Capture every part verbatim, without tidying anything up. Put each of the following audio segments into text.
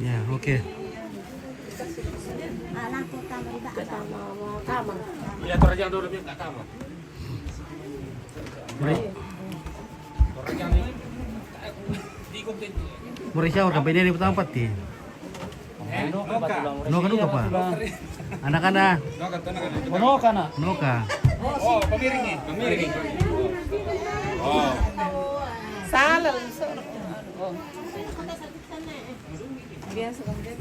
Ya, oke. Iya, terjang dulu, biar nggak tamat. Mari. Terjang nih. Di konten itu. Mari siapa? Sampai ini pertama pati. Noka duka pa. Anak-anak. Noka na. Noka. Oh, pemiring nih, pemiring. Oh. Salah langsung. Oh. Biasa kan dia.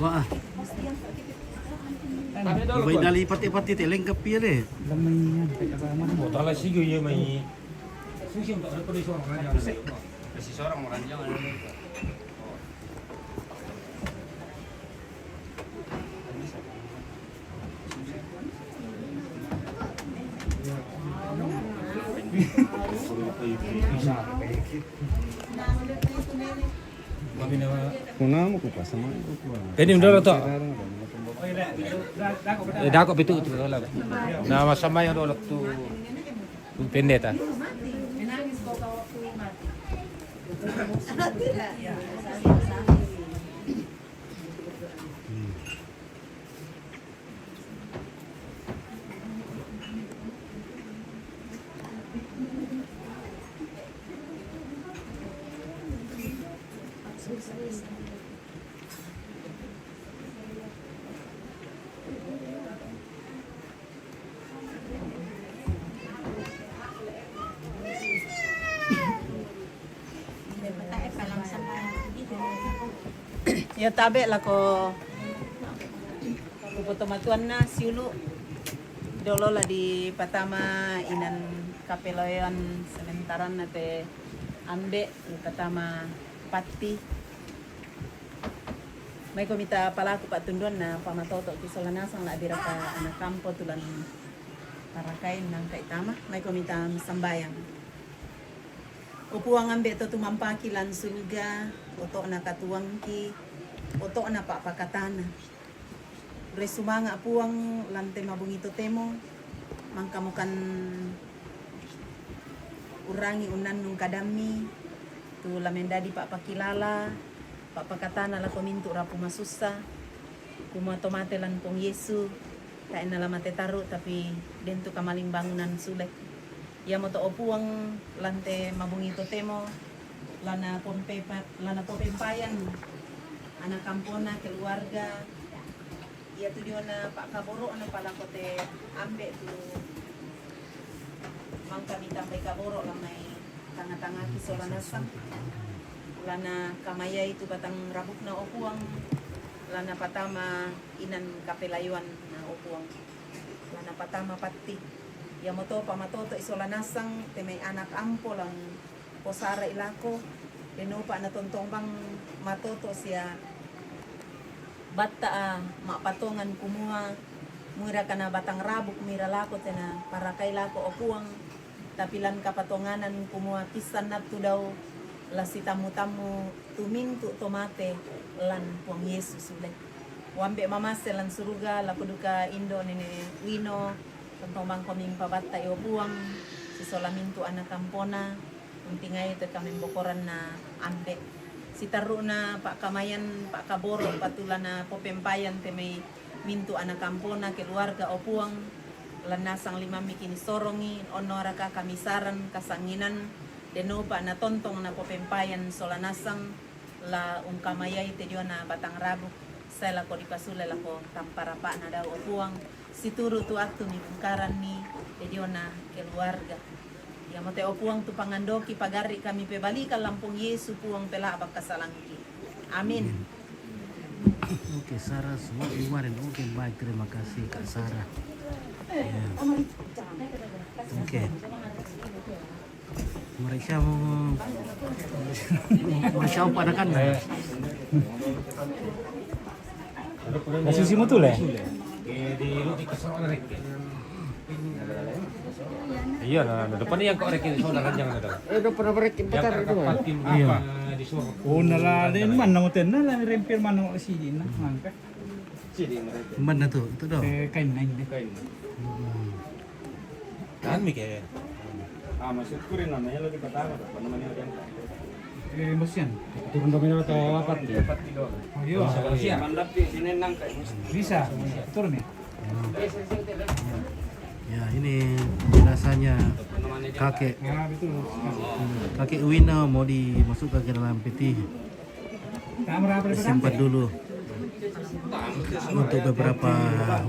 Wah. Bai dali pati-pati te lengkap ya deh. Lamai niya, kaya ka man. O, tala sigo iya mai. Susi ang tak ada pwede sa orang ranjang. Kasi sa orang ranjang. Kunamu ku pasama. Pwede yung dolo to. Eh, dako pitu tu dolo. Na masama yung dolo tu. Tu pendeta. Iyo tabe lako kupoto matuanna siulu. Dolo la dipatama inan kapelayoan sementara na te ambe, dipatama patti. Maiko mita palaku pattunduanna pamatoto ki sola nasang la biraka ana kampo tulan parakai nangka itama. Maiko mita sambayang. O Puang, ambe to tumampaki lan suruga, oto'na katuangki, oto'na pa'pakatana. Ure sumanga' Puang lan te mabungi totemo, mangkamokan urangi unnannung kadammi, tu la mendadi pa'pakilala, pa'pakatana lako mintu' rapu masussa, kumua to mate lan Puang Yesu, tae' nala mate tarru', tapi dentu kamalimbangunan sule. Iamoto o Puang, lan te mabungi totemo, lana pompepa-, lana popempayan ana kampona, keluarga, iatu diona pa'kaboro'na palako te ambe' tu mangka mitambai kaboro' la mai tanga-tangaki sola nasang, lana kamayai tu batang rabukna o Puang, lana patama inan kapelayoanna o Puang, lana patama patti. Iamoto pamatoto'i sola nasang te mai anak ampo lan posara'i lako, denopa natontong bang matoto' sia batta'a ma'patongan kumua, muiraka na batang rabuk mira lako te na parakai lako o Puang, tapi lan kapatonganan kumua pissan nattu dao la sitammu-tammu tu mintu' to mate lan Puang Yesu sule. O ambe' mamasse lan suruga, lako duka indo' nene' lino, tontong bangkomi mpabatta'i o Puang, sisola mintu' ana kampona, untingai te kamembokoranna ambe'. Sitarru'na pa'kamayan, pa'kaboro', patulana popempayan te mai mintu' ana kampona, keluarga o Puang, lan nasang limammi kinisorongi, onnoraka kamisaran, kasanginan, denopa natontong napopempayan sola nasang, la ungkamayai te diona batang rabuk, sae lako dipasule lako tamparapa'na dao o Puang, situru' tu attu mibungkaranni te diona keluarga. Iamote o Puang tu pangandoki, pagarri'ka mipebalikan lan Puang Yesu, Puang pela'bak kasalangki. Amin. Oke, Sarah, semua kemarin. Oke, baik, terima kasih Kak Sarah. Ya. Oke. Mari siamo, mari siamo pada kan? Kasi si Mutule. Iya, na, na depan yang kok rekin saudara jangan ada. Eh, udah pernah break Yang bentar itu. Patin Iya. apa di suruh. O, nala, di man, namo ten, nala, rempir man, namo sidi na, mangka. Mana tu? Itu dah. Kain naik deh. Kain. Hmm. Kan mikir. Ah, maksudku rin namanya lagi pertama, apa namanya dia? Eh, Bosian. Turun domino atau apa? Dapat tiga. Oh, iya. Bisa. Bisa. Bisa. Turun ya? Ya, ini jenazahnya kakek. Ah, betul. Kakek Wina mau dimasukkan ke dalam peti. Disimpan dulu untuk beberapa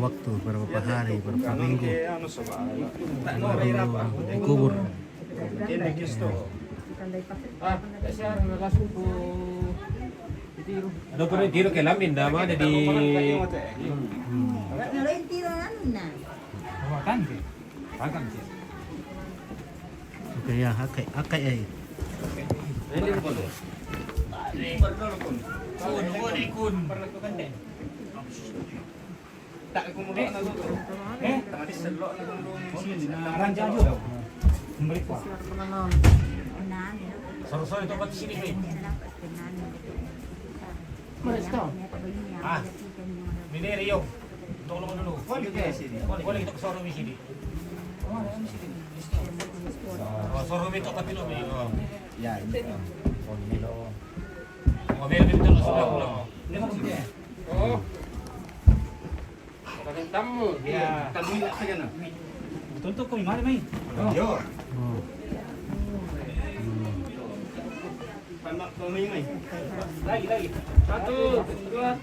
waktu, beberapa hari, beberapa minggu, baru dikubur. Ada pernah tiru ke lamin, dah mana di. Hmm. Kalau yang tiru anu, nah. Tangke. Tangke. Oke, ya, oke, oke, eh. Sorry, sorry, tempat di sini, Mi. Ah, ini Rio. Tolong dulu. Boleh kita ke showroom di sini. Oh, showroom itu apa dulu, Mi? Oh. Ya, ini. Oh, Milo, Milo. Oh, Milo, Milo, Milo, sudah, sudah. Oh. Kalian tamu. Ya. Tamu ya, saya nak. Betul tu, kau mana, Mi? Yo. Oh. Lagi, lagi. Satu, dua.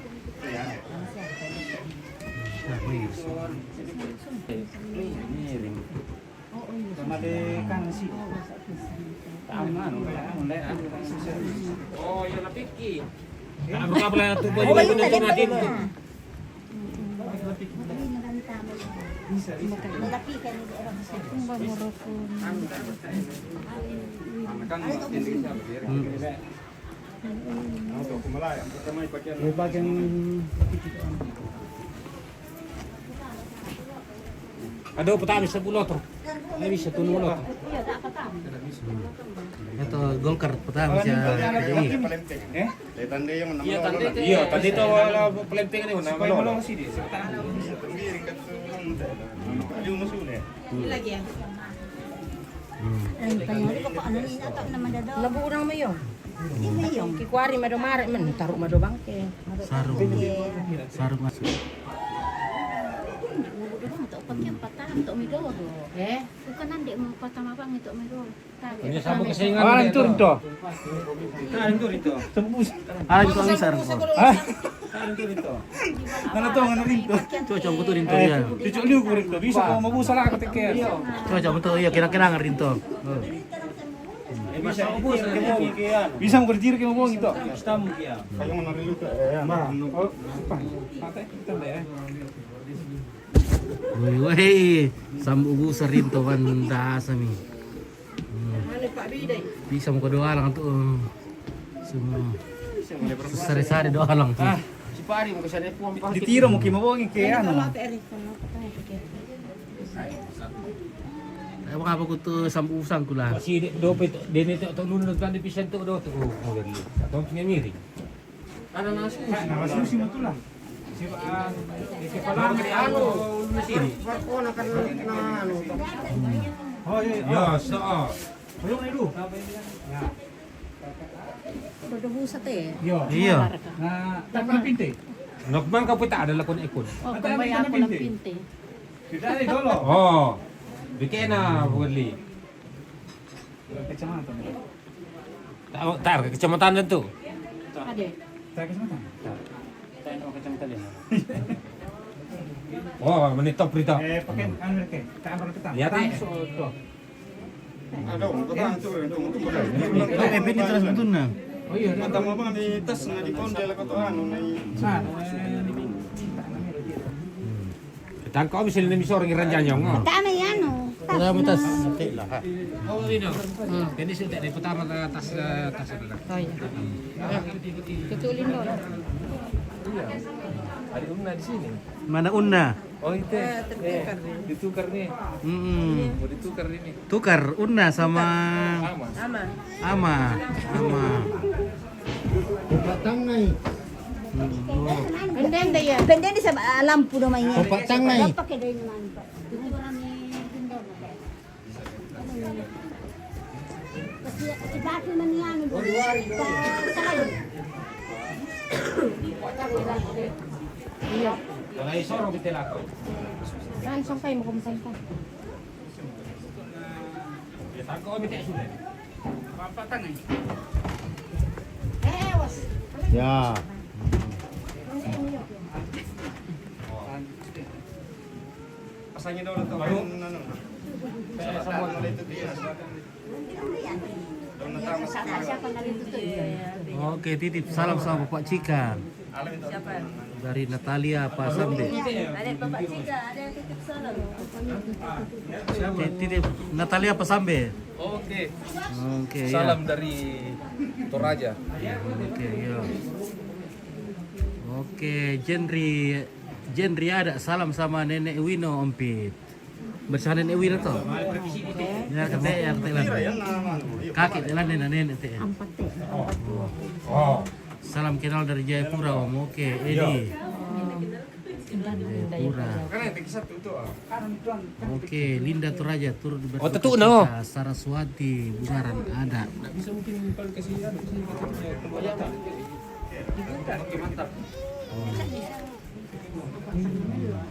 Sama di kan si. Aman, mulai, mulai. Oh, iya, tapi ki. Nah, berapa lah tu, oh, iya, tadi. Bisa, bisa. Malaki ka ni orang sa. Ang ba mo ro ko? Kan, hmm. Ado, patamis sa bulo to. Ay, bisa tunulo to. Ito, golkar, patamis sa P D I. Eh? Iya, tadi itu, wala, palemping ini, wala, wala. Lagi ya. Hmm. Labu unang mayo. Di mayo. Kikwari mado mare man, taru mado bangke. Sarung. Sarung masuk. Labu unang to, pagyan pata, to mido do. Eh? Bukan nanti mau pertama bang itu mido. Ini sama kesingan. Ah, itu rinto. Ah, itu rinto. Tembus. Ah, itu ang sarung ko. Ah? Ano to, ano rinto? Cuaca betul rinto ya. Cucuk liu ko rinto. Bisa ko mabusa la ka teke. Cuaca betul ya, kira-kira rinto. Oh. Bisa ko mabusa la ka teke. Bisa mo ko diri ke mabong ito. Kayo mo narilu ka. Ma. Oh, apa? Ate, kita ya. Woi, woi, sambu busa rinto wan da sami. Hmm. Bisa mo ko dua lang tu. Semua. Sari-sari dua lang tu. Ah, si Pari mo ko sari puang pa. Ditiro mo ki mabongi ke ano. Ay, mga bago to, sambu usang ko lang. Kasi di, do pa ito, di nito, ito, luno na ito, di pisan to, do, to, oh, oh, dali. Ito, ang pinamiri. Ano na susi? Ano na susi mo to lang? Ano na sini? Oh, iya, iya. Ya, sa. Ayun, ayun. Todo busa te. Iya. Iya. Na, tak na pinte. Nokman ka puta ada lakon ikon. Oh, kumbaya ako lang pinte. Kita ni dolo. Oh. Bikena, Wali. Kacamata. Tar, tar, kecamatan itu. Ade. Tar kecamatan. Tar. Tar kecamatan dia. Oh, menitop berita. Eh, pakai anu ke? Tar berita. Lihat, eh. Tar so to. Ada, bukan itu, itu, itu. Eh, ini terus betul nah. Oh iya. Mata mama ni tas na di konde la koto anu na. Sa, eh, Tangko bisa ni misor ngiran janjong. Tama yan, oh. Wala mo tas. Oh, ino. Kani si tete, patama ta tas, eh, tas na. Oh, iya. Tutulin mo. Iya. Ada Una di sini. Mana Una? Oh, itu. Eh, ditukar ni. Mm-mm. Mau ditukar ini. Tukar Una sama Ama. Ama. Ama. Ama. Batang na. Pendende ya. Pendende sa, ah, lampu do mai. Papatangai. Pakai do ini mantap. Kasi, kasi bakit man yan, di ba? Sa, sa, Iya. Langsung kayo, makumpay ka. Ya. Pasangin daw na to. Ano? Sa, sa, sa, Oke, titip salam sama Bapak Cika. Siapa? Dari Natalia Pasambe. Ada Bapak Cika, ada yang titip salam. Ti-, titip Natalia Pasambe. Oke. Oke, ya. Salam dari Toraja. Oke, ya. Oke, Jenri, Jenri ada salam sama Nenek Wino, Ompit. Bersama Nenek Wino to. Ya, kate, ya, kate lan. Kakek te lan, nenek, nenek te. Ampat te. Salam kenal dari Jayapura, Om. Oke, Edi. Jayapura. Oke, Linda Toraja turut berduka cita. Saraswati Bungaran ada.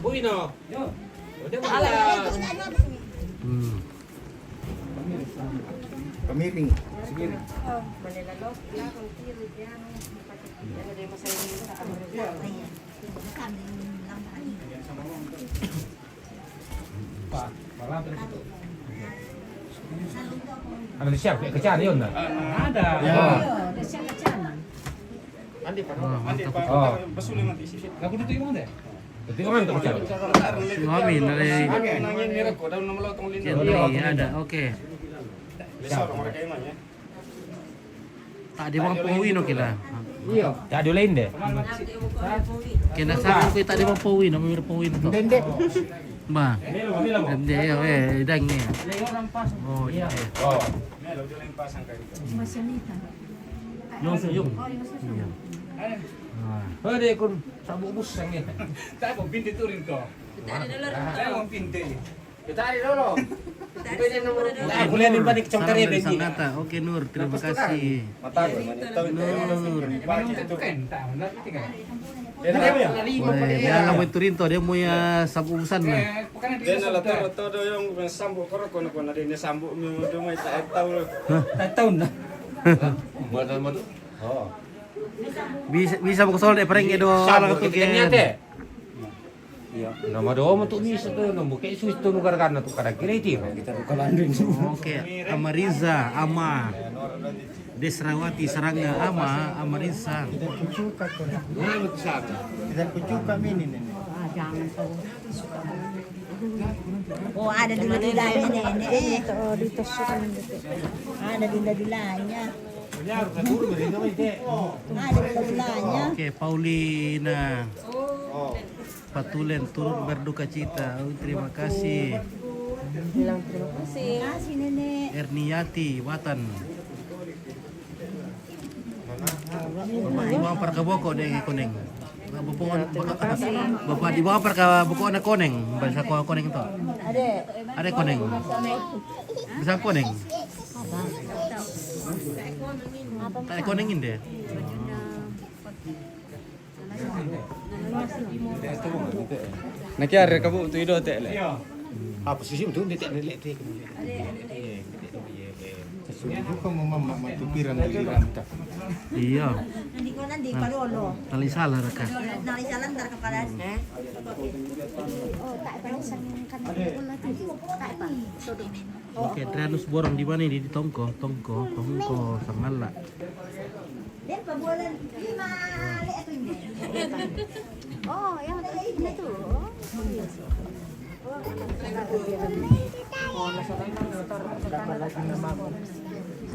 Uy, no. Hmm. Kamiring. Ada siap, kayak kecari, Yon, dah? Ada. Ya. Oh. Ada siap kecari. Andi, Pak. Oh, mantap. Oh. Aku duduk di mana? Duduk di mana, Pak? Suami dari Nangin ni reko, dalam nama lotong Linda. Iya, ada. Oke. Besar mereka iman, ya. Tak ada bang Powi no kila. Iya. Tak ada lain deh. Kena sama aku tak ada bang Powi no, mirip Powi no. Dende. Bah. Dende ya, eh, dang ni. Oh, iya. Oh. Masih ni kan. Yung sa yung. Iya. Ah. Pwede kung sa bubus sang eh. Tayo, pinti to rin to. Tayo, pinti. Kita hari dulu. Kita hari dulu. Aku lihat ni balik congkar ya, Bedi. Sangat. Oke, Nur, terima kasih. Mata gue, Nur. Weh, dia lama itu rinto, dia mau ya sabu ubusan lah. Dia nala toro todo yang sambu koro kono kono dia sambu mi udah mau tak tahu. Hah? Tak tahu nah. Mana mana. Oh. Bisa, bisa buku soal deh, pareng edo alang tu ke. Iya. Nama doa tu bisa tu, nama kayak susu tu nugar karena tu kadang kira itu. Kita buka landing. Oke, Amariza, Ama. Desrawati, Saranga, Ama, Amariza. Kita kucuka kau. Kita kucuka mini nenek. Ah, jangan tahu. Oh, ada dula-dulanya nenek. Oh, ditusuk kan gitu. Ada dula-dulanya. Ada dula-dulanya. Oke, Paulina. Patulen turut berduka cita. Oh, terima kasih. Bilang terima kasih. Terima kasih, Nenek. Erniati Watan. Bapak di bawah perka boko deh koneng. Bapak di bawah perka boko na koneng. Bahasa ko koneng to. Ada koneng. Bisa koneng. Tak ada koneng ini. Naki are kabu tu ido te le. Apa sih tu dia tak le te. Sesungguhnya mau mama mati piran di ranta. Iya. Nanti kau nanti kalau lo. Nali salah raka. Nali salah ntar kepala. Oh, tak pernah sangkan bola tu. Tak apa. Oke, Adrianus borong di mana ini? Di Tongko, Tongko, Tongko, Sangala. Oh, yang itu. Oh, iya.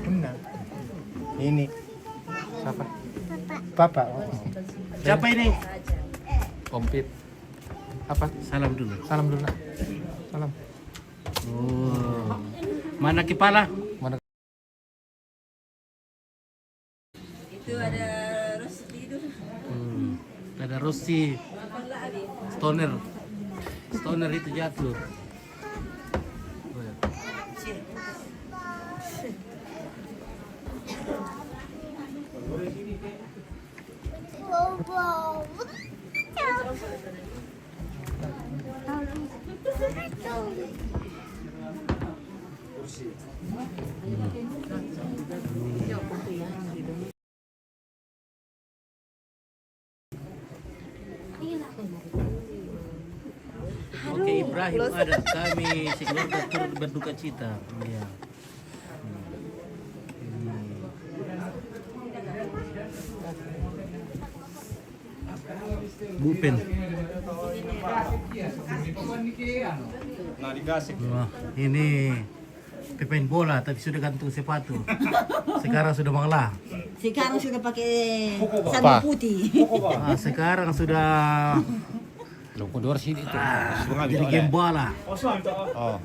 Benar. Ini. Siapa? Papa. Oh. Siapa ini? Kompit. Apa? Salam dulu. Salam dulu, nak. Salam. Oh. Mana kepala? Mana? Itu ada Rosli itu. Hmm. Ada Rossi. Stoner. Stoner itu jatuh. Oke, Ibrahim ada. Kami sekeluarga turut berduka cita. Iya. Hmm. Bupen. Wah, ini pemain bola tapi sudah gantung sepatu. Sekarang sudah mengalah. Sekarang sudah pakai sarung putih. Ah, sekarang sudah Lo kudur sini itu. Ah, jadi gembala. Oh.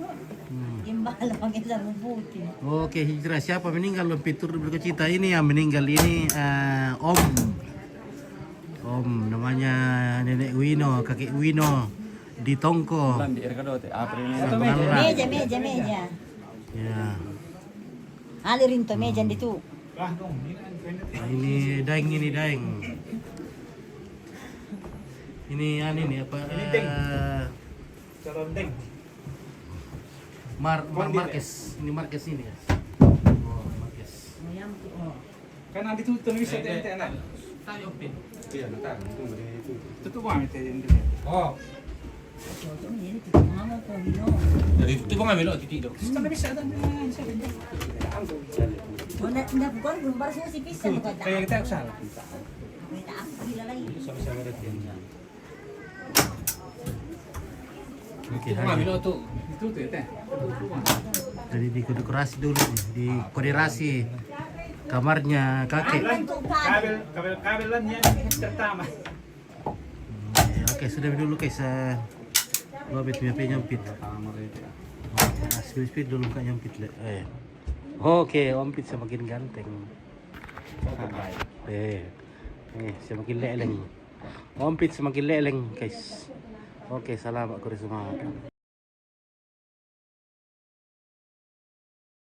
Gembala pakai sarung putih. Oke, hijrah. Siapa meninggal? Lo pitur berduka cita ini yang meninggal ini, eh, Om. Om, namanya Nenek Wino, Kakek Wino di Tongko. Bulan di R K dua T, April ini. Atau meja, meja, meja. Ya. Alirin to meja itu. Nah, ini Daeng, ini Daeng. Ini anu ini apa? Ini Deng. Eh, calon Deng. Mar, Mar Marquez. Ini Marquez ini, guys. Oh, Marquez. Kan nanti tuh tuh bisa tente anak. Tayo pin. Iya, ntar itu. Tutup banget ya ini. Oh. Jadi itu bang ambil titik dong. Sudah bisa ada. Wala, hindi ko alam kung para sa si Pisa, kayak kita salah. Sama-sama ada. Oke, itu ngambil tuh. Itu tuh ya, teh. Jadi didekorasi dulu nih, dikoordinasi kamarnya kakek. Kabel, kabel, kabel, kabel lah, niya, pertama. Oke, sudah dulu, guys. Eh, lo habis punya pinjam pit. Oke, ah, speed, speed dulu, kak, nyam pit le. Eh. Oke, Om Pit semakin ganteng. Eh, eh, semakin leleng. Om Pit semakin leleng, guys. Oke, salamat kuri semua.